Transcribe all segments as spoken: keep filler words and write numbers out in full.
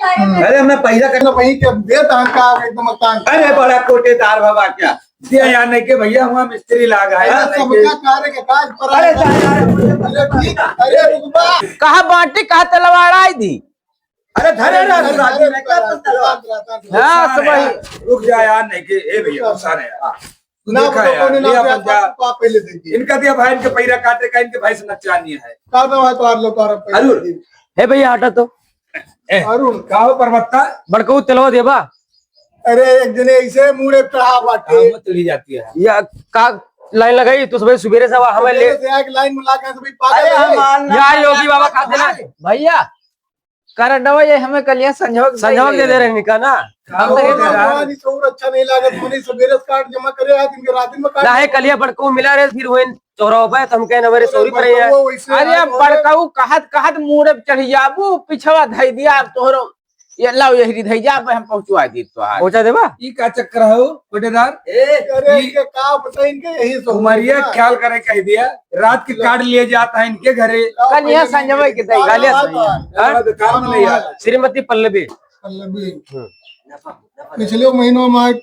अरे, हमने पहिरा करना वही के देता हम का एकदम मकान। अरे, बड़ा कोटेदार बाबा क्या? दिया यार नहीं के भैया, हुआ मिस्त्री लाग है यार, अरे, नहीं के। सबका कार्य के काज पर अरे, आए। जा यार। अरे, ठीक, अरे, रुक बा। कहाँ बाटी, कहाँ तलवार आई दी? अरे, धरे रह, अरे, शादी अरे, नहीं कर, अरे, तलवार। अरे, अरे, हाँ, नुकसान सब है वही। यार। रुक जा यार, नहीं के, ए भैया, नुकसान है यार। तू ना, देखा तो यार, कोने ना लिया दिया, बंदा। पाप, पाप पहले दे दिए। इनका दिया भाई, इनके पैरा काटे का, इनके भाई से नकचानी है। का दवा तो आप लोग और पैसे हजूर। दिए। हे भैया, हटा तो। ए, अरुण। का हो परबत्ता? बड़कऊ तेलवा देबा? अरे, एक जने ऐसे मुड़े पे आ बाटे। हाँ, मत चली जाती है। या का लाइन लगाई, तो सुबह सुबेरे से हवा हमें ले। सुबेरे से आके लाइन में लागा, सभी पागल अरे, है। हम मान यार, योगी बाबा खाते ना। भैया, करंटवा ये हमें कलिया संझोग संझोग दे दे रहे निका ना। हम तो ये भगवान, ये सौर अच्छा नहीं लागत, मने सबेरे से काट जमा करे, आज इनके रात में काट ना है, कलिया बड़कऊ मिला रहे, फिर वही चौराहा पे, तो हम कहे ना, मेरे सौरी पर ही है। वो वैसे अरे, आज बड़कऊ कहत, कहत मूड़ पे चढ़ जाबू, पिछवा धई दिया, अब तोहरो, ये लाओ, यही धई जा, अब हम पहुंचवा दी तो आज। पहुंचा देबा? ई का चक्कर हो, कोटेदार? ए, अरे, ई इनके का पता, इनके यही सब उमरिया ना। ख्याल करे कह दिया, रात के काट लिए जाता है इनके घरे। कल यहाँ संजय के दई। कल यहाँ संजय। हाँ? काम नहीं यार। श्रीमती पल्लवी। पल्लवी। हम्म। पिछले महीनों में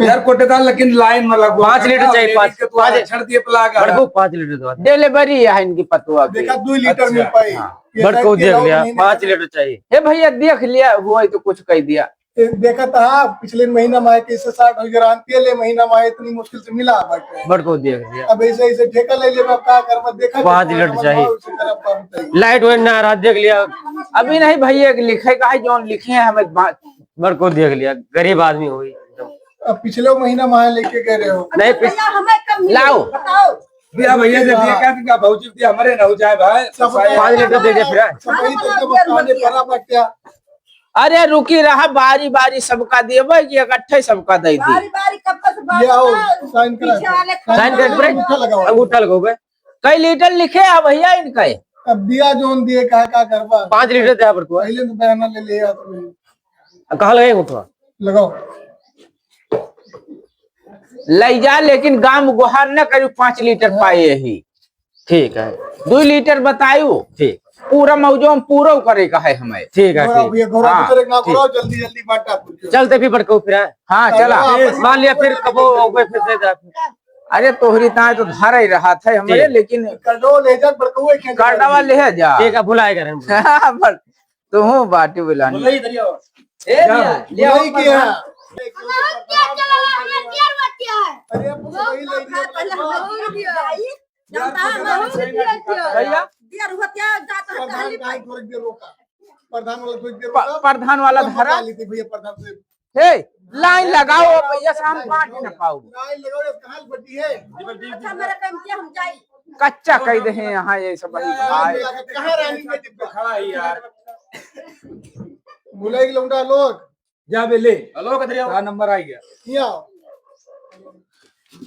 यार कोटेदार, लेकिन लाइन में लगवा पाँच लीटर चाहिए, लेडीज पाँच, के तो पाँच, छड़ दिए प्लाग है। बड़को पाँच लीटर दो। डिलीवरी है इनकी पतुआ की। देखा, दो लीटर में अच्छा। पाई। हाँ। ये बड़को शायद देख लिया, महीने पाँच लीटर चाहिए। हे भैया, देख लिया, हुआ तो कुछ कह दिया। ए, देखा था, पिछले महीना में आए कैसे साठ हो गया, तेले महीना में आए, इतनी मुश्किल से मिला बाटे। बड़को देख लिया। अब ऐसे, ऐसे ठेका ले लेबा, का करबा, देखा पाँच कितना लीटर करबा, चाहिए। उसे करब, का बताइए। लाइट वाइट ना रहा, देख लिया। अभी नहीं भैया, एक लिखे का है, जौन लिखे हैं हमें बात। बड़को देख लिया, गरीब आदमी हुई। अब पिछले महीना में आए लेके गए रहे हो। नहीं, पिछ- भैया, हमें कम मिले, लाओ। बताओ। दिया भैया, जब ये हाँ। क्या, क्या भौजी दिया, हमारे ना हो जाए भाई। सब पाँच लीटर दे दे फिर। सब वही तो सब खाने पड़ा बट्या। अरे रुकी रहा, बारी बारी सबका देबे कि इकट्ठे सबका दे दी? बारी बारी कब तक बात ये आओ, बा? साइन करा। पीछे वाले साइन कर, खड़ा अंगूठा लगाओ। अंगूठा लगाओ बे। कई लीटर लिखे है भैया इनका? अब दिया जोन दिए, का, का करबा? पाँच लीटर दे पर तू। पहले तो बयाना ले ले यार तुम्हें। अब कहाँ लगाए अंगूठा? लगाओ। ले जा, लेकिन गाँव में गुहार न करू, पाँच लीटर पाए यही। ठीक है। दो लीटर बतायू। ठीक। पूरा मौजो में पूरा करे का है हमें। ठीक है, घोड़ा ठीक। भैया, घोड़ा हाँ, दूसरे का ठीक। घोड़ा, जल्दी, जल्दी बांटा कुछ। चलते भी बड़को फिर, हाँ? हाँ, चला। हाँ, बस। मान लिया फिर कबो ओबे फिर दे जा। अरे तोहरी ताए तो धारा ही रहा था हमारे, ठीक। लेकिन कंट्रोल ले जा, बड़को एक कंट्रोल ले जा। ठीक है, भुलाए करें। हाँ, बड़-, तू हूँ बाटी बुलानी। बोलो इधर ही आओ। ए, जा। लिया, लिया, बुलाई ऊपर किया। ना। हमारा क्या चला रहा है? क्या हुआ, क्या है? अरे, अब वो वही ले लिया। पहले हमारा दिया। जानता है, बहुत दिया क्या? भैया? दिया रुपया जाता है, प्रधान पहली का बार। थोड़ी देर रोका। प्रधान वाला थोड़ी देर प-, रोका। प्रधान वाला हम धरा। बता लेते भैया, प्रधान से। हे, लाइन लगाओ भैया, शाम पाँच न पाओ। लाइन लगाओ, ये कहाँ बटी है? अच्छा, मेरा काम किया, हम जाए। कच्चा कह दे हैं यहाँ, ये सब भाई। कहाँ रानी का डिब्बा? खड़ा है यार। बुलाई लौंडा लोग। जा बे ले। हेलो, कथरिया। हाँ, नंबर आ गया। किया।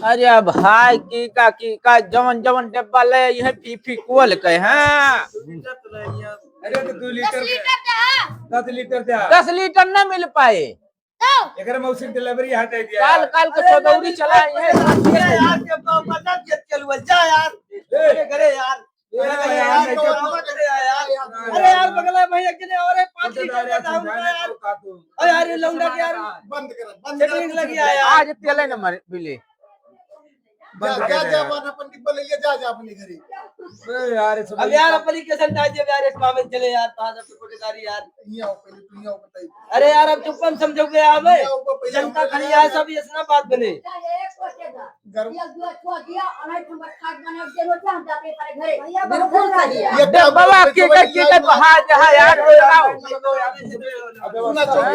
अरे भाई, की का, की का, जवन, जवन डब्बा ले, यह फी, फी कोल के, हाँ। अरे तो दो लीटर दस लीटर दे। दस लीटर दे। दस लीटर ना मिल पाए। तो? एकरे मौसी के डिलीवरी यहाँ दे दिया। काल, काल के अरे चौदौरी नहीं, चला नहीं, है। नहीं, यार, के बाबा ना गेट के लुआ, जा यार। ए। अरे घरे यार। अरे यार, अरे यार, बगला भैया के लिए और एक पाँच लीटर का दाम का यार। अरे यार, ये लौंडा के यार, बंद कर, बंद कर। सेटिंग लगी है यार। आज तेले न मरे, बिले। जा, बंद जा, कर जा, यार। अपन, अपन डिब्बा ले लिया, जा, जा अपने घरे। अरे यार, ये सब अब यार, अपन ही के संग आ जाए यार, एक मामले चले यार, पाँच सौ कोटेदारी यार। यहाँ आओ, पहले तुम यहाँ आओ, बताइए। अरे यार, अब चुप्पन समझो गया हमें। यहाँ आओ, पहले जनता खड़ी है, सब ये ना बात बने। गरम। बिल्कुल सही है। ये क्या बाबा, बात है? के, के, के, के, हाँ, जहाँ यार, सुनाओ। सुना चुप।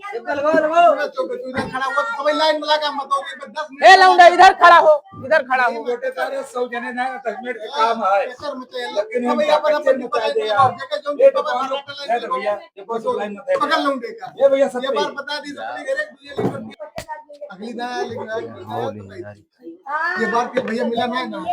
सुना चुप, तू इधर खड़ा हुआ, तो भाई लाइन में लगा, मत हो, ये दस मिनट ए लौंडा, इधर खड़ा हो, इधर खड़ा हो। बेटे, सारे सौ जने ना, दस मिनट का काम है। प्रेशर मत ले, लेकिन सब हम अपन, अपन बच्चे मुंह पर बता दे यार। लेके जाओ, ये तो बाबा बाहर होटल है, भैया, ये कोई लाइन मत है। पकड़ लौंडे का। ये भैया, सब ये बार बता दी, अपने घर एक दूसरे की अगली ना, लेकिन आज ये बार के भैया मिला ना, ना।